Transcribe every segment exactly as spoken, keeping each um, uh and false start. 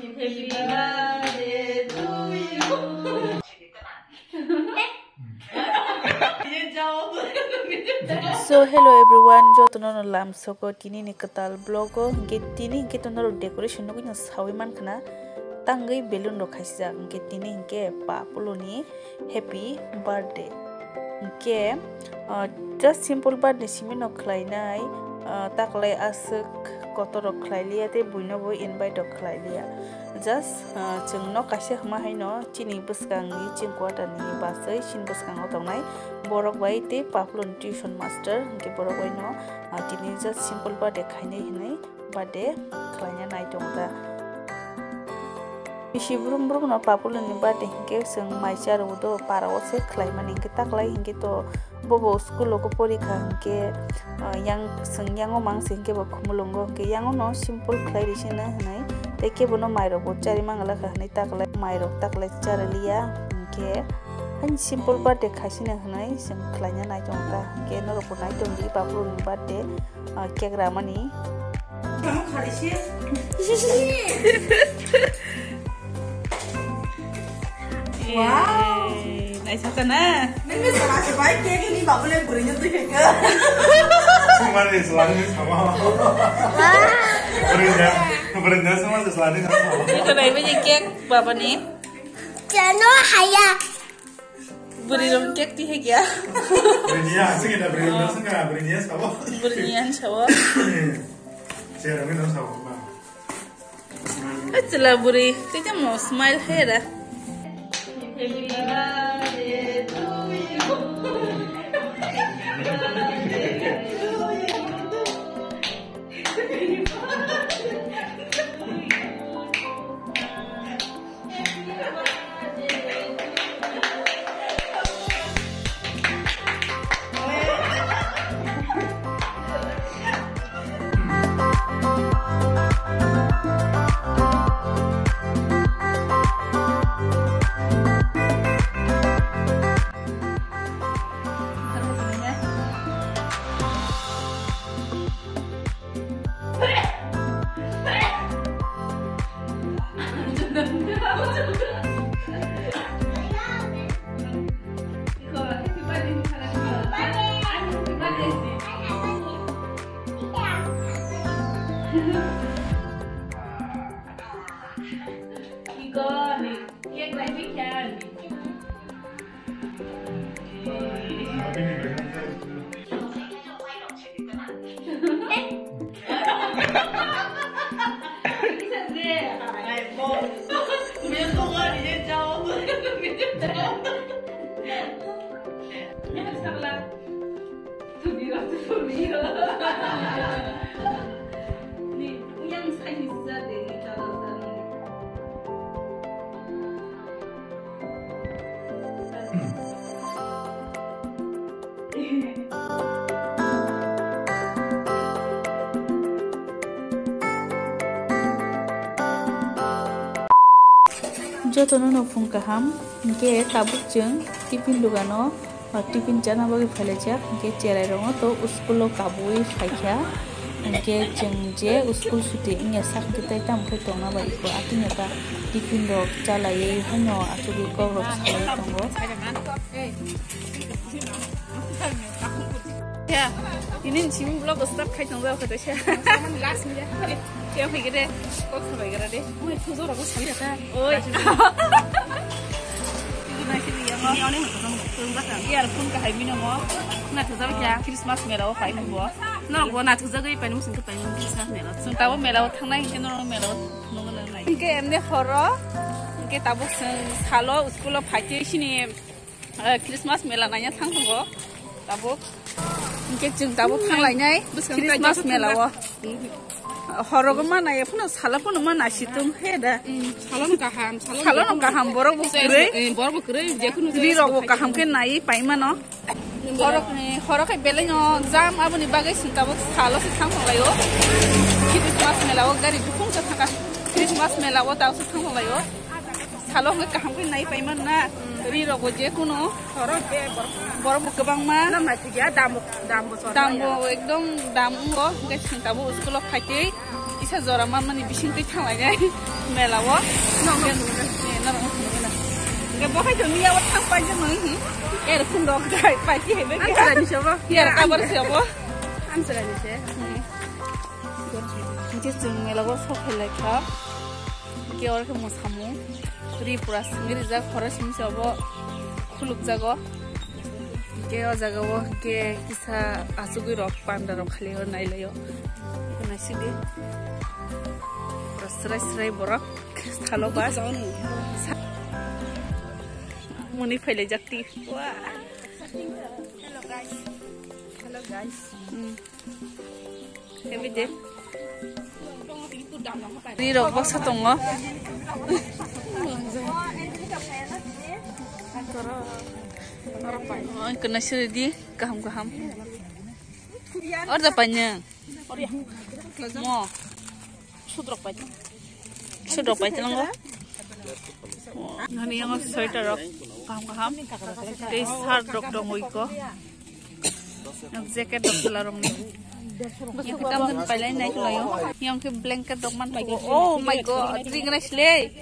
So hello everyone, jotono no lamsoko tini ni kwtal vlog o. Hinkhe tini hinkhe to norok decoration nugwi no sawi mankha na, tangwi balloon rok khaisijak. Hinkhe tini hinkhe Papulo ni happy birthday. Hinkhe, uh, just simple birthday simi no khlainai, uh, taklai aswk kotor rok khlai liya tei buino bo invite rok khlai liya. Just, uh, chwng no kaisa hwnma hai no chini bwskang ni chini quarter ni basai chini bwskango tongnai borok bai tei Papulo ni tuition master hinkhe borok bai no, uh, tini just simple birthday khainai hinwi birthday khlaina nai tongo ta. Bisi brum brum no Papulo ni birthday hinkhe chwng mai cha rw do para o se khlai mani hinkhe taklai hinkhe to bobo school o porikha hinkhe, ah, yang chwng yang o mang se hinkhe bo khumulungo hinkhe yang o no simple khlai ri sino hinwi tei kebo no mai rok bo chari mangala kha hinwi taklai mai rok taklai chari liya hinkhe simple birthday khaisino hinwi chwng khlaina nai tongo ta hinkhe norok bo nai tong di Papulo ni birthday. Ah, cake ramani. Wow. Naisaka na? Nini sama sebai cake ni babu le buri nyo tu kaka. Semua ni selangit sama. Buri nyo, buri nyo semua selangit sama. Ito na ibu cake baba ni. Chano haya. Bwrwi rok cake twi hai kya? Bwrwi ni ya, aswk ina bwrwi rok swngra, bwrwi ni ya sabo. Bwrwi ni ya sabo. Chera mi no sabo ba. Achla bwrwi, tei tamo smile hai ra. Jotono no phung kaham, hinkhe tabuk chwng tiffin dogano, ah, tiffin chana bagwi phailaijak, hinkhe cherai rokno to school o kabui phaikha, hinkhe chwng je school suti wngya sak tei tamo khe tongna bai iko atwino ta tiffin rok chalaiwi haino achugwi kok rok salai tongo. Ya, ini simi vlog start khai tong jao kata sih. Last ni ya. Kaya kaya gede, kok sampai gede deh. Oi, tujuh orang aku sih kata. Oi. Ini masih dia mau. Ini orang yang mau tong jao. Iya, pun kahai mino mo. Na tujuh ya. Christmas mela o kai mo. No, gua na tujuh gay pai mo sing pai mo Christmas mela. Sing tabo mela o thangnai, sing no mela o nunggu nai. Ke emne horo. Ke tabuk sing salo school o phaikhe sini. Eh, Christmas mela naina thang tongo tabuk. Hinkhe chwng tabuk thang lainai Christmas mela o. Horogo ma nai phano sala phano ma nai situng he da. Salo no kaham, salo no kaham, borok bo kwrwi. Eh, borok bo kwrwi, je kunu ri rok bo kaham khe nai pai mano. Horok ni, horok khe belai no jam aboni bagwi chwng tabuk salo se thang tong lai o. Christmas mela o gari bukhung se thang kha. Christmas mela o tabuk se thang tong lai o. Salo hwnkhe kaham khe nai paiman na. Ri rok bo je kuno. Borok bo kwbangma. Dam bo, dam bo ekdom dam wngo. Hwnkhe chwng tabuk school o phaitwi. Kisa jora manmani bising twi thanglainai mela o. Nokno phunuknai. Eh, norokno phunuknai. Hingke bo hai to miya o thang paijak nang hi. Er phundok jai paiki hai bai. Answerani se bo. Yar kabar se bo. Answerani se. Hingke chwng mela o sok hai lai kha. Hingke oro khe mwsamung. Ri pura simi rijak, khoro simi se obo khuluk jago. Hingke o jaga o hingke kisa asugwi rok panda rok khali o nai lai o. Naisidi. Srai srai borok thalo ba. Muni phailai jak ti. Wah. Hello guys. Hello guys. Hmm. Happy day. Ri rok baksa tongo. Oi, kena siri di, kaham kaham. Order panyang. Mo. Sudrok pai. Sudrok pai tlango. Nani yang sweater rok kaham kaham. Tei shirt rok dong oi ko. Jacket rok chwla rok ni. Yang ke tam jon pai lai nai khlaio. Yang ke blanket rok man pai. Oh my God, ring nai sile.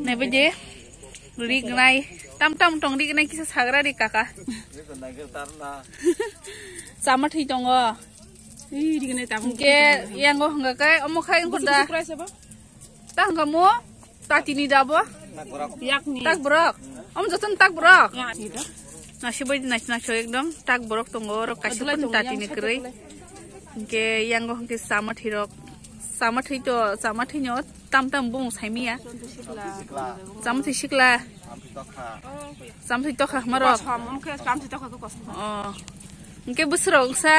Nai bai de. Ring nai. Tam tam tong ring nai kisa sagra ri kaka. Chama thwi tongo. Ih, ring nai tabuk. Hingke yango hingka khe omo khai wngkha da. Susu price abo? Ta hingka mo? Tatini da bo? Yakni. Tak borok. Omo jotono tak borok. Yakni da. Nasi bai nasi nasi ekdom tak borok tongo oro kaisa pun tatini kwrwi. Hingke yango hingke sama thwi rok. Sama thwi to, sama thwi no tam tam bung saimiya. Sama thwi sikla. Sama thwi tokha. Sama thwi tokha hmarok. Kosom, omo khe sama thwi tokha khe kosom. Oh. Hingke bwswrok wngsa?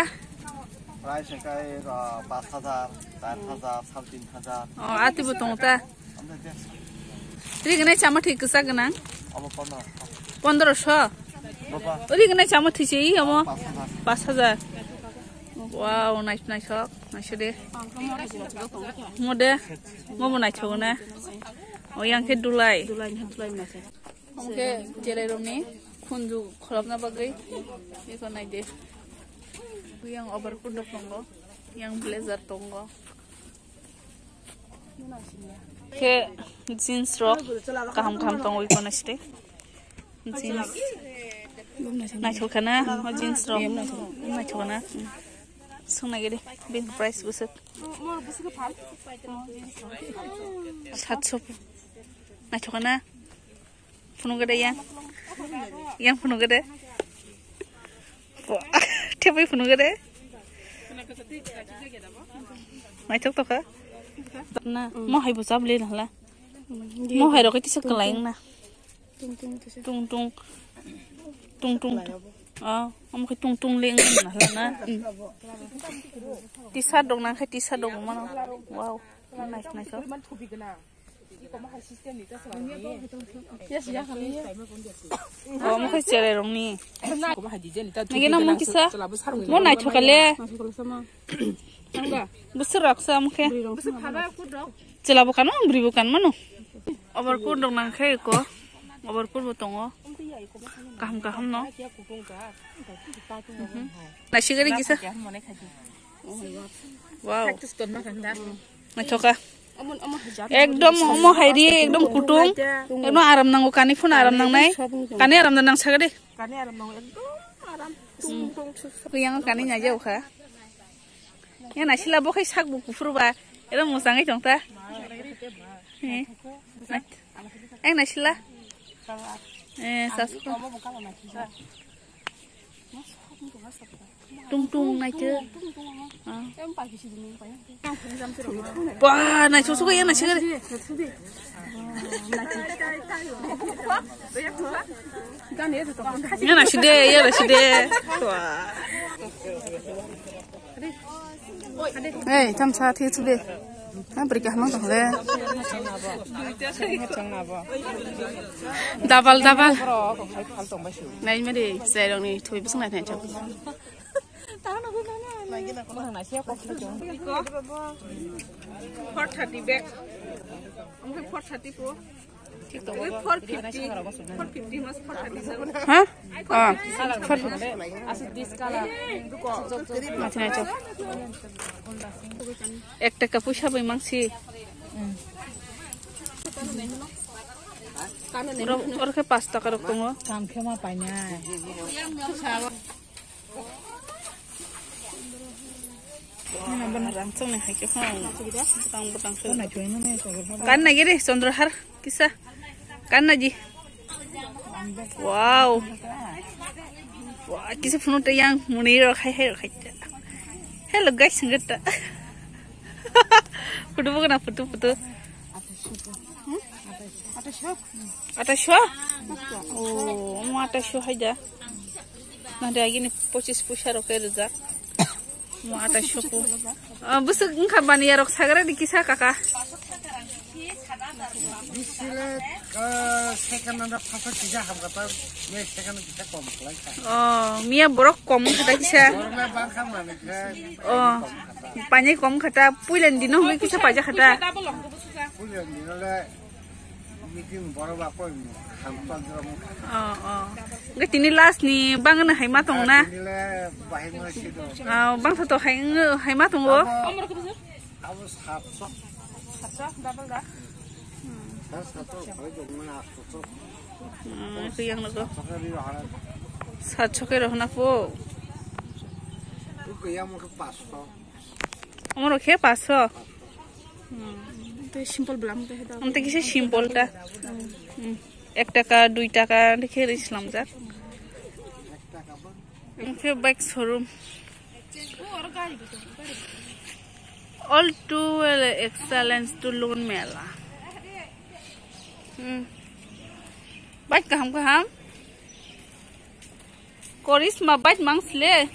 Price hingke, uh, pas hajar, char hajar, sare tin hajar. Oh, ati bo tongo ta. Ri gwnai chama thwi kwchak gwnang? Omo pondro. Pondro sho? Baba. Ri gwnai chama thwi se omo? Pas hajar. Pas hajar. Wow, nais-, naisok, naisok de. Mo de, mo bo naisok na. O yang khe dulai. Dulai, dulai naisok. Omo khe cherai rokni khunju kholopna bagwi eko naide. Yang overcoat rok tongo, yang blazer tongo. Khe jeans rok kaham kaham tongo eko naiside. Jeans naithok khana, o jeans rok naithok khana. Song naigede, bini price bwswk. Satso. Naithok khana. Phunukgede yang. Yang phunukgede. Bo, thepui phunukgede. Naithok tokha. Na, mo hai bo chap le nahla. Mo hai rok kisa kwlai wngna. Tung tung. Tung tung. Tung tung. Ah, omo khe tung tung le wngna nahla na. T-shirt rok nang khe T-shirt rok mano. Wow. Naithok naithok. Omo khe cherai rokni. Nagena mo kisa. Mo naithok kale. Bwswk raksa omo khe. Chwla bo kano, bwrwi bo kan mano. Overcoat rok nang khe eko. Overcoat bo tongo. Kaham kaham no. Naisigari kisa. Wow. Naithoka. Ekdom omo hai ri, ekdom kutung. Ekdom aram nango, kani phano aram nangnai. Kani aram nang saga de. Kani aram nango, ekdom aram. Tung tung. Kuyang kani naijao kha. Ya naisila bo khai sak bo kuphur ba. Ekdom musangai tong ta. He. Ek naisila. Eh, sasko. Tung tung naitho. Ah. Ba, naitho suka ya naisila. Ya naiside, ya naiside. Wah. Hey, tam sa thi chu be. Ha, beri kaham tong le. Double, double. Nai mari, sai rong ni thui bising nai thai chok. Four thirty bag. Ang four thirty po. Four fifty, four fifty mas four fifty. Ha? Ah, four fifty. Mati na chok. Ek taka puisa bai mangsi. Oro, oro khe paanch taka rok tongo. Kam khe ma painai. Rang chong ni hai khe phano bwtang bwtang se. Kan nai giri Chandrahar kisa. Kan nai ji. Wow. Wah, kisa phano te yang muni rok hai hai rok hai. Hello guys, sengketa. Photo bo kana photo photo. Ataisho? Oh, omo ataisho hai da. Nang de agini pochis puisa rok khe rijak. Omo ataisho po. Ah, bwswk wngkha baniya rok sagra di kisa kaka. Bisile ka second anda phasa kisa hamkata, me second kisa kom khlai kha. Oh, miya borok kom wngkha da kisa. Borok na bangkha mani khe. Oh, painai kom kha ta, puilan dino hwnwi kisa paijak kha ta. Puilan dino le. Meeting borok ba koi ham tong jora mo. Oh, oh. Hwnkhe tini last ni bangno hai ma tong na? Tini le bahai ma si do. Oh, bangtha to hai, hai ma tongo? Abo, abo satso. Satso, double da? Sa-, satso, hai do, mana satso. Hmm, itu yang nago. Satso khe ri hara. Satso khe rohna po. Itu yang mo ke pasto. Omoro khe paso. Hmm. Tei simple bwlam tei heda. Amte kisa simple ta. Hmm. Ek taka, dui taka dekhe ri slamjak. Amte bike showroom. All too well excellence to loan mela. Hmm. Bike kaham kaham. Korisma bike mang sile.